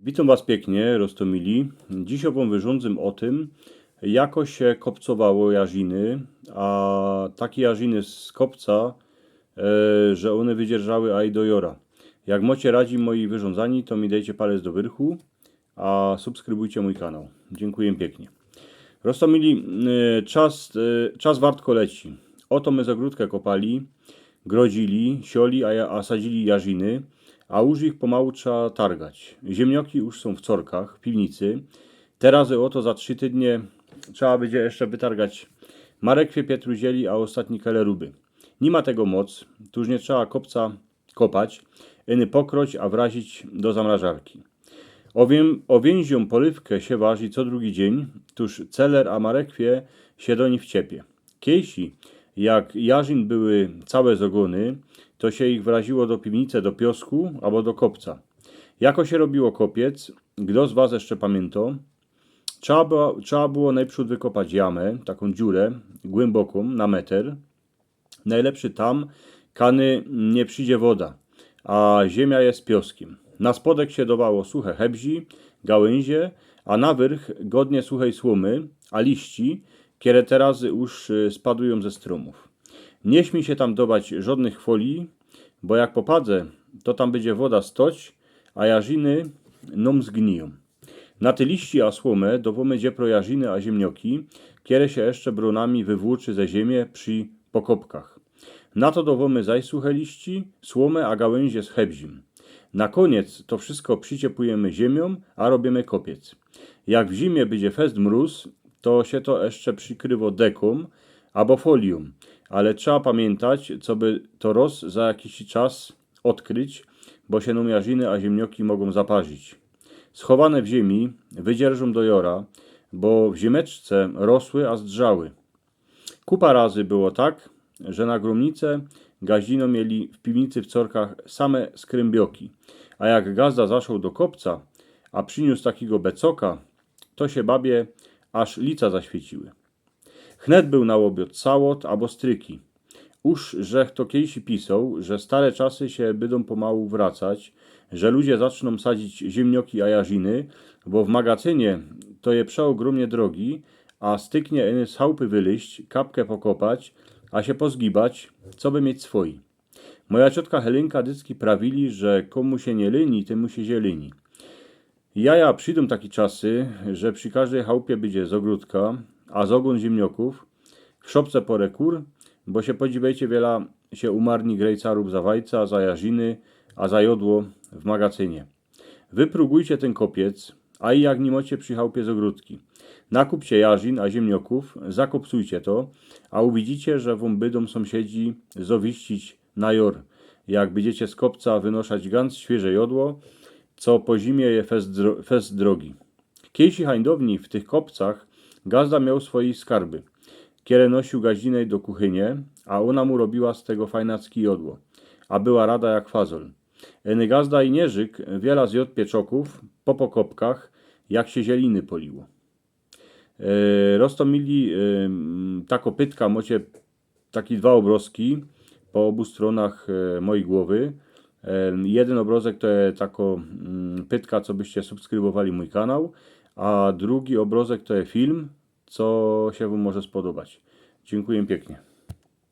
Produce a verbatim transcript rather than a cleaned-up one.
Witōm was piyknie, roztōmili. Dzisiej wōm wyrządzym ô tym, jako sie kopcowało jarziny, a take jarziny z kopca, e, że ône wydzierżały aj do jora. Jak mocie radzi moje wyrządzanie, to mi dejcie palec do wyrchu, a subskrybujcie mōj kanał. Dziynkuję piyknie. Roztōmili, e, czas, e, czas wartko leci. Ôto my z ôgrōdka kopali, grodzili, sioli, a, ja- a sadzili jarziny, a już ich pomału trzeba targać. Ziymnioki już sōm w corkach, w piwnicy. Teroz ôto za trzi tydnie trzeba bydzie jeszcze wytargać marekwie, pietruzieli, a ôstatni kele ruby. Ni ma tego moc, tuż niy trzeba kopca kopać, iny pokroć, a wrazić do zamrażarki. Ôwiyn-, ôwiynziōm polywkã sie warzi co drugi dziyń, tuż celer a marekwie sie do nich wciepie. Kiejsi, jak jarzin były cołke zogōny, to sie ich wraziło do piwnice, do piosku abo do kopca. Jako sie robiło kopiec, kto z was jeszcze pamiyntŏ, trzeba było, trzeba było nojprzōd wykopać jamã, takõ dziurã, głymbokõ, na meter. Nojlepszy tam, kany niy przidzie woda, a ziymia je z pioskym. Na spodek sie dowało suche hebzi, gałyńzie, a na wyrch godnie suchej słōmy, a liści, kere teroz już, y, spadujōm ze strōmōw. Niy śmij sie tam dować żodnych folii, bo jak popadze, to tam bydzie woda stoć, a jarziny nōm zgnijōm. Na te liści a słōmã dowōmy dziepro jarziny a ziymnioki, kere sie jeszcze brōnami wywłōczy ze ziymie przi pokopkach. Na to dowōmy zaś suche liści, słōmã a gałyńzie z hebzim. Na kōniec to wszysko prziciepujymy ziymjōm, a robiymy kopiec. Jak w ziymie bydzie fest mrōz, to sie to jeszcze przikrywo dekōm abo foliōm, ale trzeba pamiyntać, coby to roz za jakiś czas ôdkryć, bo sie nōm jarziny a ziymnioki mogōm zaparzić. Schowane w ziymie wydzierżōm do jora, bo w ziymeczce rosły a zdrzały. Kupa razy było tak, że na grōmnice gaździno mieli w piwnicy w corkach same skrymbiŏki, a jak gazda zaszoł do kopca, a prziniōs takigo becoka, to sie babie aż lica zaświeciły. Chnet bōł na ôbiŏd sałot abo stryki. Uż żech to kiejsi pisoł, że stare czasy sie bydōm pomału wracać, że ludzie zacznōm sadzić ziymnioki a jarziny, bo w magacynie to je przeôgrōmnie drogi, a styknie iny z chałpy wylyźć, kapke pokopać, a sie pozgibać, coby mieć swojij. Moja ciotka Helynka dycki prawiyli, że kōmu sie niy lyni, tymu sie zielini. Jaja, przidōm taki czasy, że przi kożdej chałpie bydzie z ôgrōdka, a z ôgōn ziymniokōw, w szopce pŏrã kur, bo sie, podziwejcie, wiela sie umarni grejcarōw za wajca, za jarziny, a za jodło w magacynie. Wyprōgujcie tyn kopiec, a i jak ni mocie przi chałpie z ôgrōdki. Nakupcie jarzin a ziymniokōw, zakopcujcie to, a uwidzicie, że wōm bydōm sōmsiedzi zowiścić na jor, jak bydziecie z kopca wynoszać gans świyże jodło, co po zimie je fest dro-, fest drogi. Kiejsi hańdowni w tych kopcach gazda mioł swojij skarby, kere nosiōł gaździnej do kuchynie, a ôna mu robiła z tego fajnacki jodło, a była rada jak fazol. Iny gazda i nierzyk wiela zjŏd pieczokōw po pokopkach, jak sie zieliny poliło. E, roztōmili, e, m, tako pytka, mocie taki dwa ôbrozki po ôbu strōnach, e, mojij głowy. E, jedyn ôbrozek to je tako, mm, pytka, cobyście subskrybowali mōj kanał, a drugi ôbrozek to je film, co sie wōm może spodobać. Dziynkuję piyknie.